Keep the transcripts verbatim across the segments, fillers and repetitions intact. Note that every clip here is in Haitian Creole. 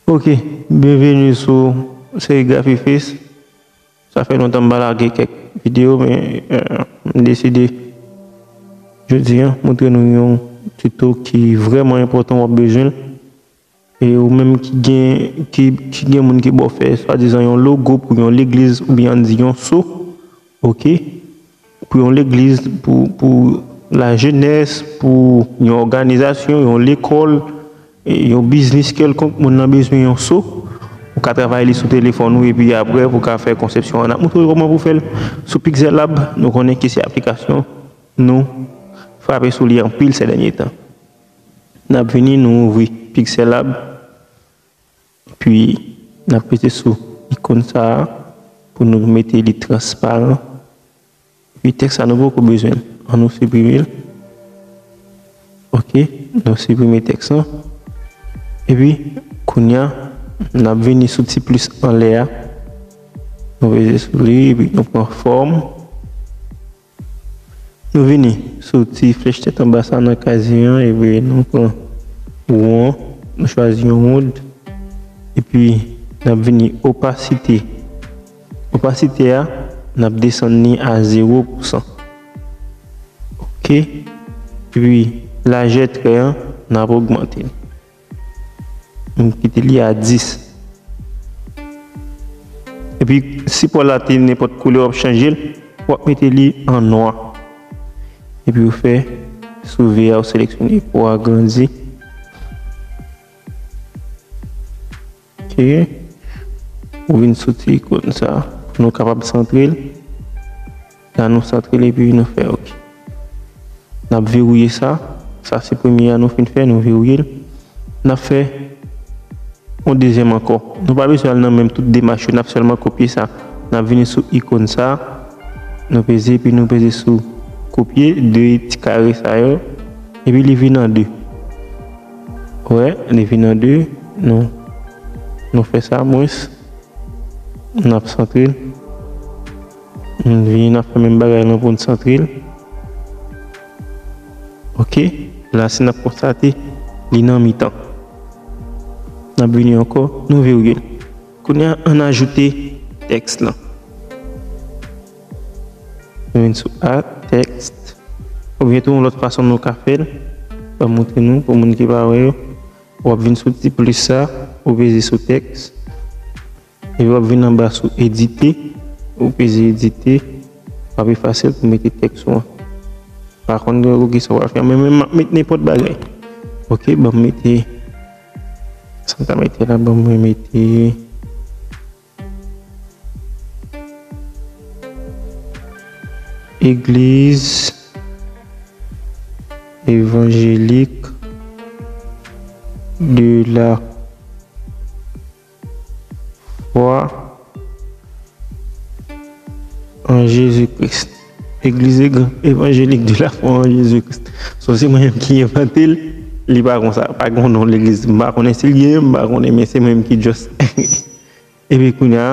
Ok, byenveni sou Serigrafi Face. Sa fè lontan m pa lage kèk videyo, men euh, m deside jodi a montre nou yon tito ki vrèman enpòtan, w ap bezwen l. E ou menm ki gen, ki, ki gen moun ki ba w fè swadizan yon logo pou yon legliz oubyen ann di yon so, ok, pou yon legliz, pou, pou lajenès, pou yon òganizasyon, yon lekòl, e yon biznis kèlkonk, moun nan bezwen yon so, ou ka travay li sou telefòn ou epi apre pou w ka fè konsepsyon an. N ap montre w kòman pou w fè l sou Pixel Lab. Nou konnen ki se aplikasyon, nou frape sou li anpil sè dènye tan. N ap vini, nou ouvri Pixel Lab. Epi n ap peze sou ikòn sa a pou nou mete li transparan. Epi tèks sa nou poko bezwen l. Ann nou siprime l. Ok, nou siprime tèks lan. Epi kounye a n ap vini sou ti plis anlè a. Nou peze sou li epi nou pran fòm. Nou vini sou ti flèch tèt anba sa nan kazye an, epi nou pran won an, nou chwazi yon wond, epi n ap vini opasite. Opasite a, n ap desann li a zewo pousan. Ok? Epi lajè trè an, n ap ogmante l. M kite li a dis. Epi si pòl la te nenpòt koulè, w ap chanje l, w ap mete li an nwa. Epi w fè sou V A, w seleksyone pou agrandi. Ok. Ou vin sou ti ikòn sa pou nou kapab santre l. La nou santre l epi nou fè ok. N ap verrouye sa. Sa se premye a nou fin fè, nou verrouye l. N ap fè yon dezyèm ankò. Nou pa bezwen al nan menm tout demach yo, n ap sèlman kopye sa. N ap vini sou ikòn sa. Nou peze, epi nou peze sou kopye de ti kare sa yo. Epi li vin an de. Wè, li vin an de. Nou, nou fè sa mwens. N ap santre l. N vini, n ap fè menm bagay lan pou n santre l. Ok. La, si n ap konstate, li nan mitan. N ap vini ankò, nou verrouye l. Kounye a, ann ajoute tèks lan. Nou vin sou add text. Oubyen tou, yon lòt fason nou ka fè l. Ban m montre nou, pou moun ki pa wè yo. W ap vin sou ti plis sa, ou peze sou tèks. Epi w ap vin anba sou edite, ou peze edite, w ap efase l pou mete tèks ou an. Pa konn gen kisa w ap fè, men, men m ap met nenpòt bagay. Ok, ban m mete, sa m ta mete la, ban mwen mete Église évangélique de la foi en Jésus-Christ. Église Évangélique de la foi en Jésus-Christ. So, se mwen menm ki envante l, li pa konsa, pa gen non legliz. M pa konnen si l gen, m pa konnen, men se mwen menm ki just. Epi kounye a,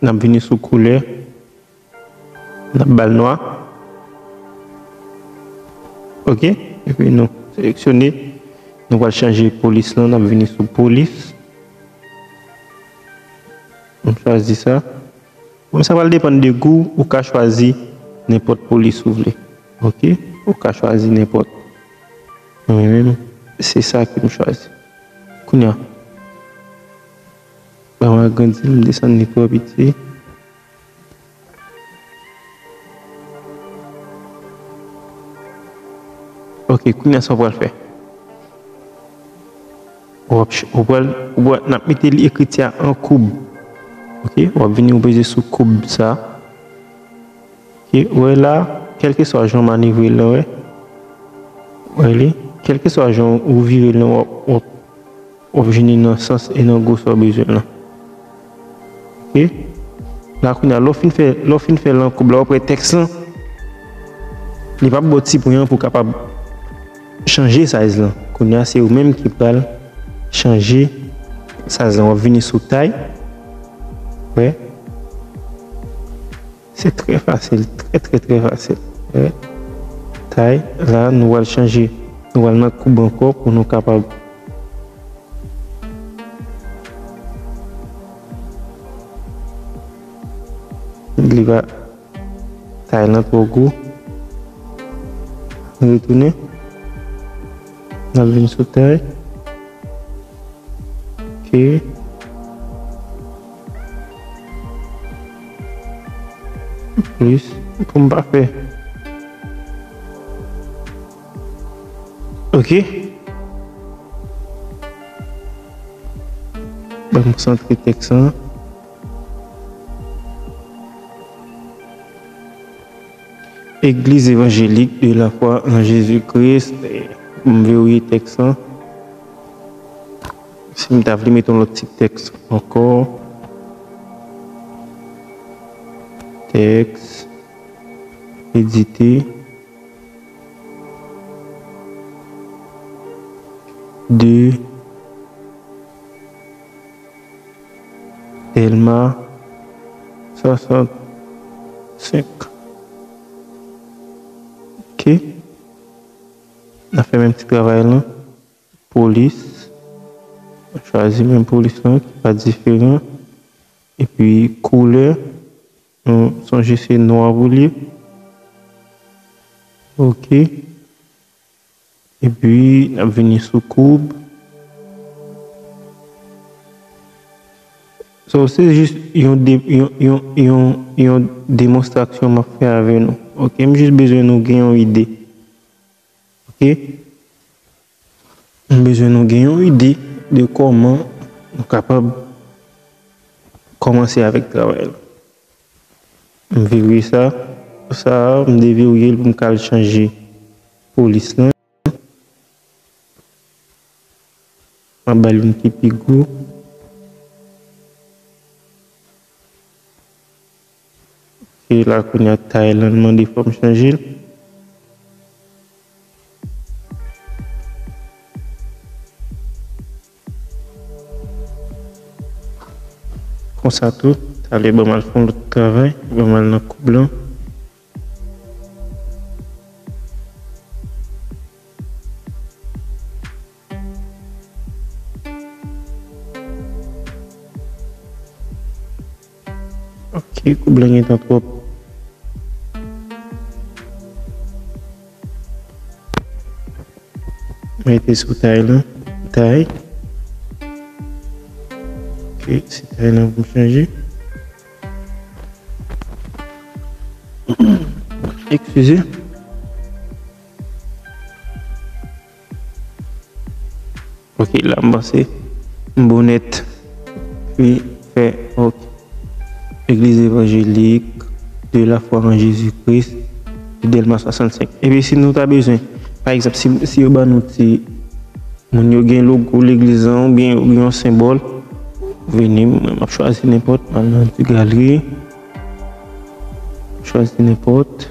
n ap vini sou koulè. N ap ba l nwa. Ok? Epi nou seleksyone. Nou pral chanje polis lan. N ap vini sou polis. Nou chwazi sa. Bon, sa pral depann de gou. Ou ka chwazi nenpòt polis ou vle. Ok? Ou ka chwazi nenpòt. Mwen menm, se sa ke m chwazi. Kounye a. Ban mwen agrandi l, m desann li twò piti. Ok, kounye a sa w pral fè. W ap ch-, w pral, w pral, n ap mete li ekriti a an koub. Ok, w ap vini, w peze sou koub sa. Ok, w wè la, kèlkeswa jan w manevre l lan, wè. Wè li, kèlkeswa jan ou vire l lan, w ap, w ap, w ap jwenn li nan sans e nan gwosè w bezwen l lan. Ok? La kounye a, lè w fin fè, lè w fin fè lan koub la, w ap wè tèks lan, li p ap ba w ti pwen an pou w kapab chanje size lan. Kounye a, se ou menm ki pral chanje size lan. W ap vini sou tay. Wè. Se trè fasil, trè, trè, trè fasil. Wè. Tay, la, nou pral chanje. Nou pral nan koub ankò pou nou kapab. Li pa, tay lan twò gwo. Retounen. N ap vin sou tay. Ok. Plis pou m pa fè. Ok. Ban m santre tèks lan. Église évangélique de la foi en Jésus-Christ. M verye tèks lan. Si m ta vle mete yon lòt tip tèks ankò. Tèks. Edite. De Dèlma swasannsenk. Ok. N a fè menm ti travay lan. Polis. Chwazi menm polis lan ki pa diferan. Epi koulè. Nou sonje se nwa pou li. Ok. Epi, n ap vini sou koub. So, se jis yon, de, yon, yon, yon, yon demonstrasyon m ap fè avè nou. Ok, m jis bezwen nou gen yon ide. Ok? M bezwen nou gen yon ide de kòman nou kapab kòmanse avèk travay la. M verye sa, sa a, m deverye l pou m ka al chanje polis lan. M ap ba l youn ki pi gwo. E la kounye a tay lan mande fò m chanje l. Konsa tou, talè ban m al fè yon lòt travay, ban m al nan koub lan. Ok, koub lan gentan twòp. Mete sou tay lan. Tay. Ok, se tay lan pou m chanje. Eskize. Ok, la m panse m bon nèt. Pi fè, ok. Église évangélique de la foi en Jésus-Christ de Dèlma swasannsenk. Epi si nou ta bezwen, pa egzanp, si, si yo ban nou ti moun yo gen logo legliz lan oubyen yo gen yon senbòl, vini, mwen m ap chwazi nenpòt, m al nan ti galri. Chwazi nenpòt.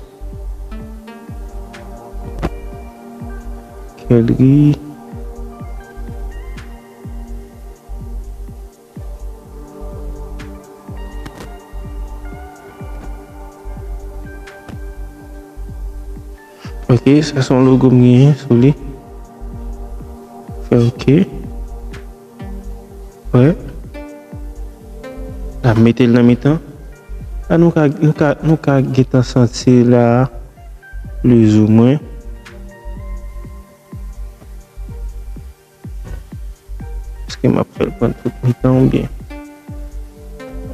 Galri. Ok, sa se yon logo m genyen sou li. Fè ok. Wè. N ap mete l nan mitan. La nou ka, nou ka, nou ka gentan santi la, plizoumwen. Èske m ap fè l pran tout mitan oubyen?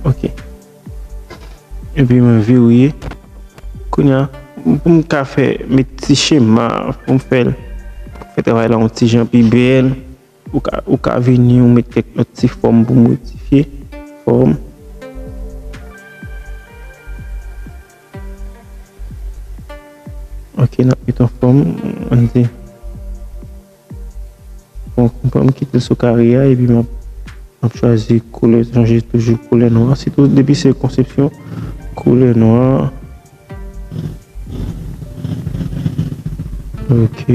Ok. Epi mwen verye. Kounye a, pou m ka fè, met ti chema, pou m fè l, fè travay la yon ti jan pi bèl. Ou ka, ou ka vini, ou met kèk lòt ti fòm pou modifye. Fòm. Ok, n ap met yon fòm, ann di. Bon, m pran, m kite l sou kare a, epi m ap, m ap chwazi koulè, sonje toujou koulè nwa. Sitou, depi se konsepsyon, koulè nwa. Ok.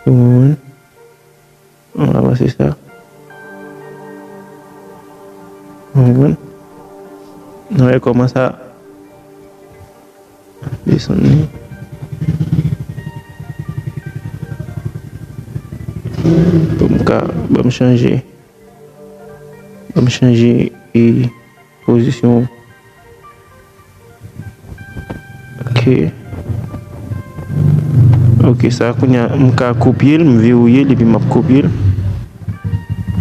Bon. Ann avanse sa. Bon. Nou wè kòman sa desann li. Pou m ka, ban m chanje. Ban m chanje e pozisyon. Ok. Ok, sa kounye a, m ka kopye l, m viwouye l, epi m ap kopye l.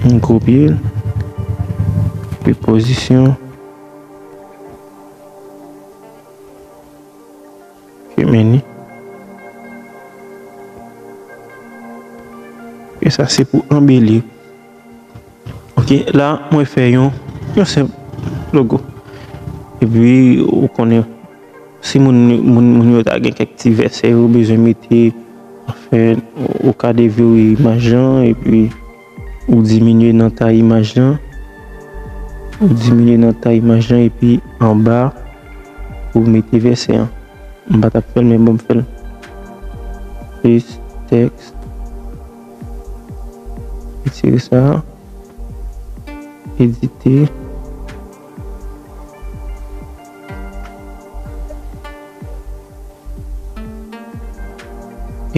M kopye l. Epi pozisyon. Ok, men li. E sa se pou anbeli. Ok, la, mwen fè yon, yon senp logo. Epi, ou konnen, si moun, moun, moun yo ta gen kèk ti vèsè yo bezwen mete, anfen, ou, ou ka devire imaj lan, epi ou diminye nan tay imaj lan. Ou diminye nan tay imaj lan, epi anba, ou mete vèsè an. M pa t ap fè l, men bon, m fè l. Plis tèks. Retire sa. Edite.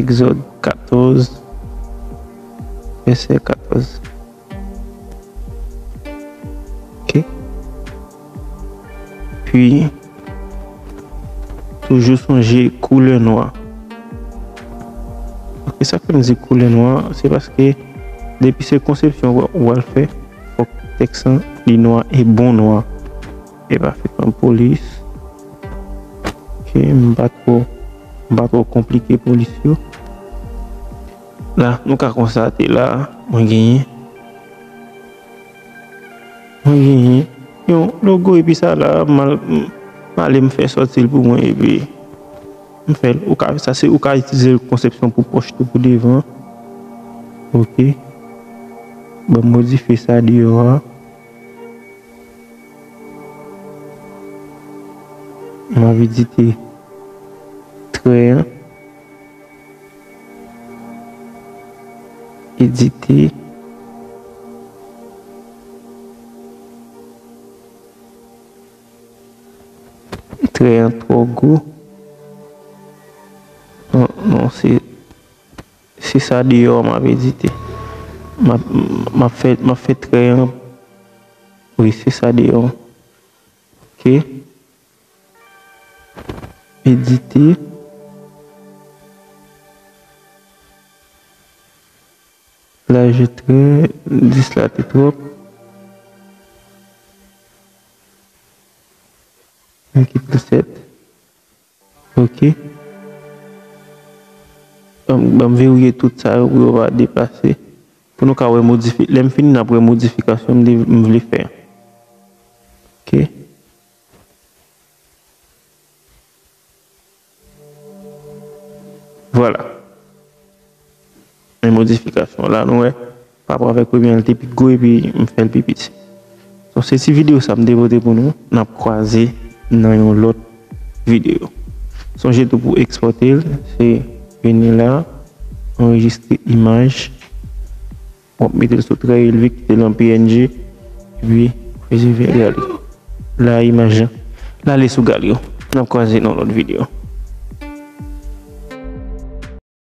Egzòd katòz, vèsè katòz. Ok. Pi, toujou sonje koulè nwa. Ok, sa k fè m di koulè nwa, se paske depi se konsepsyon w, w al fè, fòk tèks lan li nwa e bon nwa. E pa fèk an polis. Ok, m pa twò, m pa twò konplike polis yo. La, nou ka konstate la, mwen genyen. Mwen genyen yon logo epi sa la, m al, m ale m fè sòti l pou mwen epi m fè l. Ou ka, sa se, ou ka itilize konsepsyon pou pòch tou pou devan. Ok. Ban m modifye sa deyò a. M ap edite trè an. Edite. Trè an twò gwo. Non, non, se, se sa deyò m ap edite. M ap, m ap fè, m ap fè trè an. Wi, se sa deyò. Ok. Edite. Lajè trè, dis la te twòp. Mwen kite l sèt. Ok. Ban m, ban m verye tout sa yo pou yo pa deplase. Pou nou ka wè modifi-, lè m fini, n ap wè modifikasyon m de-, m vle fè. Ok. Vwala. Men modifikasyon la, nou wè, pa rapò avèk premye an, li te pi gwo epi m fè l pi piti. Donk, se ti videyo sa m te pote pou nou. N ap kwaze nan yon lòt videyo. Sonje tou pou ekspòte l, se vini la, anrejistre imaj. W ap mete l sou trè elve, kite l an P N G, epi prezève l ale. La imaj lan. L ale sou galri w. N ap kwaze nan lòt videyo.